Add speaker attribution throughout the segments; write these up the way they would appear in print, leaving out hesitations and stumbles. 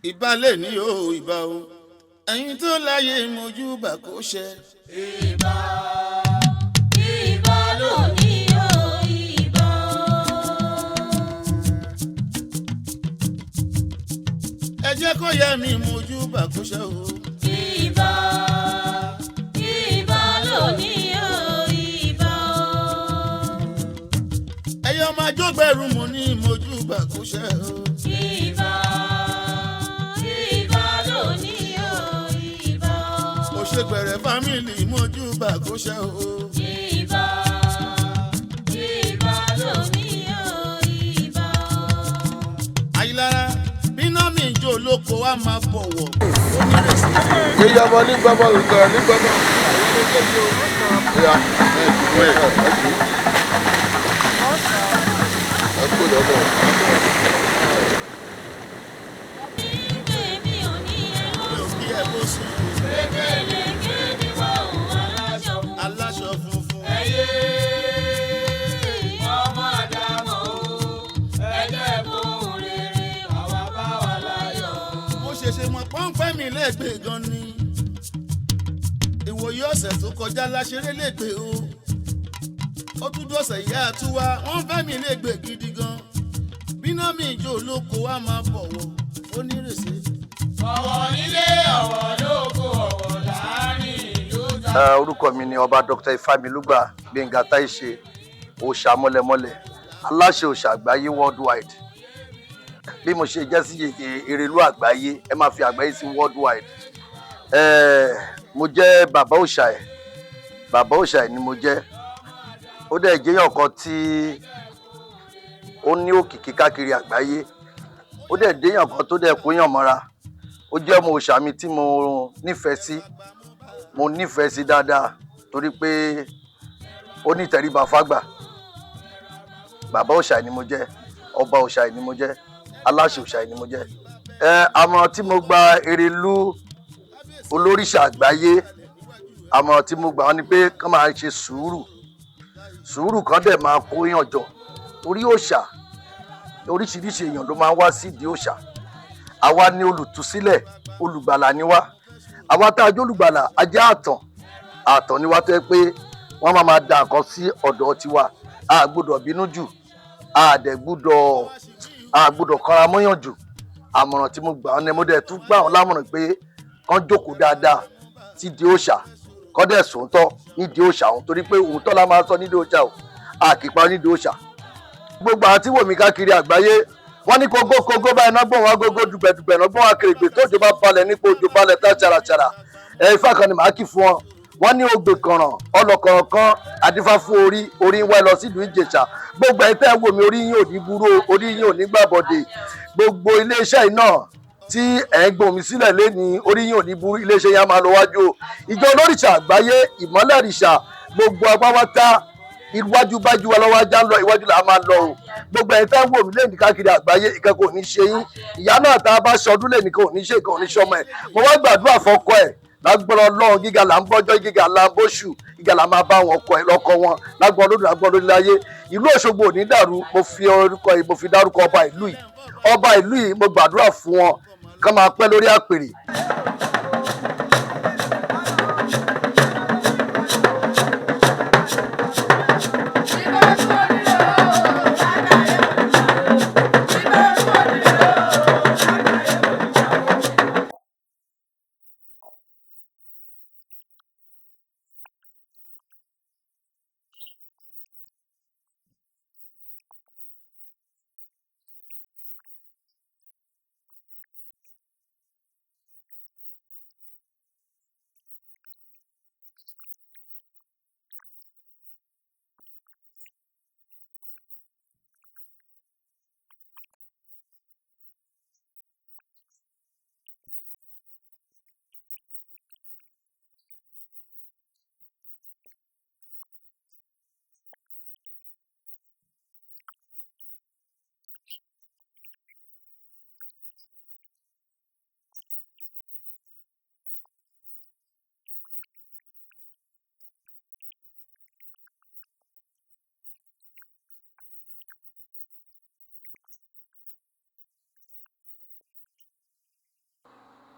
Speaker 1: Ìbà lè ní o, ìbà o, ẹ̀yin tó láyé mojúbà kó ṣe.
Speaker 2: Ìbà, ìbà lónìí o, ìbà.
Speaker 1: Ẹ jẹ́ kó yẹ mi mojúbà kó ṣe o.
Speaker 2: Ìbà, ìbà lónìí o, ìbà.
Speaker 1: Ẹyọ máa jógbẹ̀rù mo ní mojúbà kó ṣe o.
Speaker 2: Ìbà, ìbà lónìí o, ìbà.
Speaker 1: Òṣègbèrè fámìlì mojúbà kó ṣe o.
Speaker 2: Ìbà, ìbà lónìí o, ìbà.
Speaker 1: Àyìnlára bíná mi jó lóko wa máa bọ̀wọ̀ onírèsí.
Speaker 3: Yíyá ọmọ ní gbọmọ nǹkan ní gbọmọ. Ìyá ẹ ẹ kú ẹ kú lọ́dọ̀.
Speaker 2: Èmi ò ní ẹ̀rọ.
Speaker 1: Mi ò kí ẹ bó sùn.
Speaker 2: Lékeleke ni wọ́n ò aláṣọ fún.
Speaker 1: Aláṣọ funfun.
Speaker 2: Ọmọ Àdàmọ̀ o, ẹ jẹ́ kóhun rere àwa bá wa láyọ̀.
Speaker 1: Mo ṣẹ̀ṣẹ̀ mọ̀ pọ́npẹ́ mi lẹ́gbẹ̀ẹ́ gan ni. Ìwòye ọ̀sẹ̀ tó kọjá láṣeré lẹ́gbẹ̀ẹ́ o. Ó tún dọ̀sẹ̀ ìyá àtúwá wọ́n fẹ́ mi lẹ́gbẹ̀ẹ́ gidi gan. Bíná mi jó lóko wa máa bọ̀wọ̀ onírèsí.
Speaker 4: Ọ̀wọ̀ nílé, ọ̀wọ̀ lóko, ọ̀wọ̀ láàrin ìlú ta.
Speaker 5: Orúkọ mi ni Ọba Dr. Ifámilúgbà Gbénga Táìṣe, òòṣà mọ́lẹ̀mọ́lẹ̀, aláṣẹ òòṣà àgbáyé worldwide. Bí mo ṣe jẹ́ sí yèyé Erelú àgbáyé, ẹ máa fi àgbáyé sí worldwide. Mo jẹ́ bàbá òòṣà ẹ̀, bàbá òòṣà ẹ̀ ni mo jẹ́. Ó dẹ̀ jẹ́yàn kan tí ó ní òkìkí káàkiri àgbáyé. Ó dẹ̀ déyàn kan tó dẹ̀ kóyàn mọ́ra. Ó jẹ́ ọmọ òòṣà mi tí mo nífẹ̀ẹ́ sí, mo nífẹ̀ẹ́ sí dáadáa torí pé ó ní ìtẹríba fágbà. Bàbá òòṣà ni mo jẹ́, ọba òòṣà ni mo jẹ́, aláṣẹ òòṣà ni mo jẹ́. Ẹ àmọ̀ràn tí mo gba Erelú olóríṣà àgbáyé, àmọ̀ràn tí mo gbà wọ́n ni pé kán máa ṣe sùúrù, sùúrù kan dẹ̀ máa kó yàn jọ torí òòṣà oríṣiríṣi èèyàn ló máa ń wá sídìí òòṣà. Àwa ni olùtúsílẹ̀, olùgbàlà ni wá. Àwa tá a jẹ́ olùgbàlà, a jẹ́ àtàn, àtàn ni wá tó yẹ pé wọ́n máa máa da nǹkan sí ọ̀dọ̀ tiwa. A gbọ́dọ̀ bínú jù, a dẹ̀ gbọ́dọ̀, a gbọ́dọ̀ kanra mọ́yàn jù. Àmọ̀ràn tí mo gbà wọ́n ni, mo dẹ̀ tún gbà wọ́n lámọ̀ràn pé kán jókòó dáadáa sídìí òòṣà, kán dẹ̀ sòótọ́ nídìí òòṣà òun, torí pé òótọ́ la máa sọ nídìí òòṣà o, a kì í pa nídìí òòṣà. Gbogbo àwọn tí wò mí káàkiri àgbáyé, wọ́n ní kógó kógó báyìí náà gbọ̀n wá gógó, dùgbẹ̀dùgbẹ̀ náà gbọ̀n wá kèrègbè tó òjò bá balẹ̀ nípa òjò balẹ̀ tá ṣàràṣàrà. Ẹ ifá kan ni màá kì fún wọn. Wọ́n ní ogbè kànràn ọlọ́kọ̀ọ̀ràn kan adífá fún orí, orí ń wá lọ sílùú Ìjẹ̀ṣà. Gbogbo ẹ̀ tẹ́ wò mí, orí yín ò ní burú, orí yín ò ní gbàbọ̀dè. Gbogbo iléeṣẹ́ yìí náà tí ẹ̀ ń gbọ̀n mi sílẹ̀ lénìí, orí yín ò ní burú, iléeṣẹ́ yẹn á máa lọ wájú o. Ìjọ olórìṣà àgbáyé, ìmọ́lẹ̀ òrìṣà, gbogbo apáwátá iwájú bájú wa lọ́wọ́ ajá ń lọ, iwájú là á máa lọ o. Gbogbo ẹ̀ tẹ́ ń wò mí lẹ́nu káàkiri àgbáyé, ìkẹ́ kò ní ṣe yín. Ìyá náà tá a bá ṣọdún lẹ́nu kò ní ṣe, kò ní ṣọmọ ẹ̀. Mo wá gbàdúrà fọ́kọ ẹ̀ lágbára Ọlọ́run, gíga là ń bọ́jọ́, gíga là ń bóṣù, gíga là máa bá wọn kọ ẹ lọ́kọ wọn lágbára Olódùmarè, lágbára lórí láyé. Ìlú Òṣogbo ò ní dàrú. Mo fi orúkọ yìí, mo fi dárúkọ ọba ìlú yìí, ọba ìlú yìí, mo gbàdúrà fún wọn kán máa pẹ́ lórí àpèrè.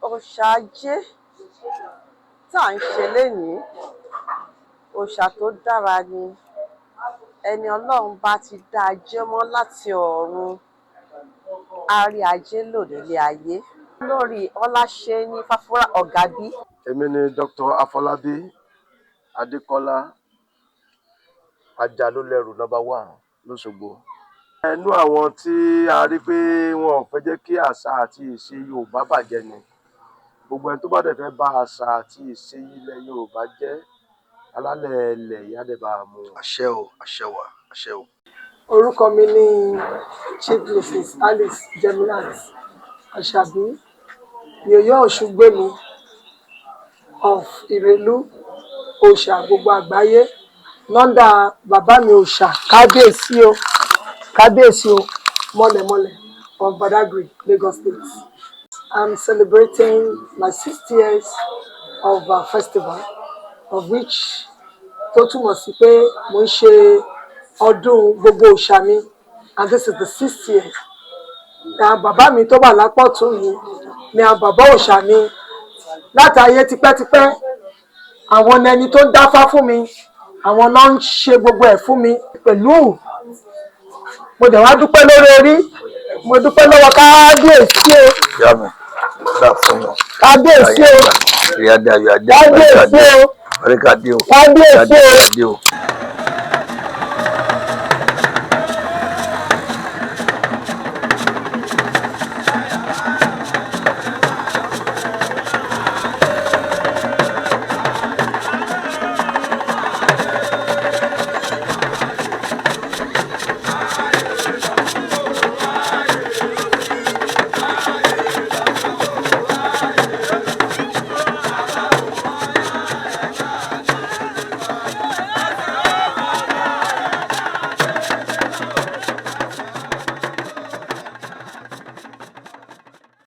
Speaker 6: Òòṣà Ajé tá à ń ṣe lénìí, òòṣà tó dára ni. Ẹni Ọlọ́run bá ti dá ajé mọ́ láti ọ̀run, á rí ajé lò nílé ayé. Lórí Ọláṣẹ́ní Fáfúrá Ọ̀gábí.
Speaker 7: Èmi ni Dr. Afọlábí Adékọlá, Ajalólẹrù number one lọ́ṣogbo. Ẹnu àwọn tí a rí pé wọn ò fẹ́ jẹ́ kí àṣà àti ìṣe Yorùbá bàjẹ́ ni. Gbogbo ẹni tó bá dẹ̀ fẹ́ bà àṣà àti ìṣe ilẹ̀ Yorùbá jẹ́, alálẹ̀ ilẹ̀ yìí á dẹ̀ bá a mú wọn.
Speaker 5: Àṣẹ o, àṣẹ wà, àṣẹ o.
Speaker 8: Orúkọ mi ni Chief Mrs Alice Jemilat Àṣàbí, Yèyé Ọ̀ṣungbèmí of Ìrèlú Òòṣà gbogbo àgbáyé, lọ́ndà bàbá mi òòṣà, kábíyèsí o, kábíyèsí o, mọ̀lẹ̀mọ̀lẹ̀ of Badagry, Lagos State. I'm celebrating my 60 years of festival, of which tó túmọ̀ sí pé mo ń ṣe ọdún gbogbo òòṣà mi, and this is the sixth year. Àwọn bàbá mi tó wà lápá ọ̀tún mi ni àwọn bàbá òòṣà mi láti ayé tipẹ́tipẹ́. Àwọn ni ẹni tó ń dáfá fún mi, àwọn náà ń ṣe gbogbo ẹ̀ fún mi pẹ̀lú. Mo dẹ̀ wá dúpẹ́ lórí orí, mo dúpẹ́ lọ́wọ́ kábíyèsí o.
Speaker 5: Ìyá mi dà fún yàn.
Speaker 8: Kábíyèsí o.
Speaker 5: Ìyá dé, ayọ̀ adé.
Speaker 8: Kábíyèsí o.
Speaker 5: Àríkà dé o.
Speaker 8: Kábíyèsí o.
Speaker 5: Adé o.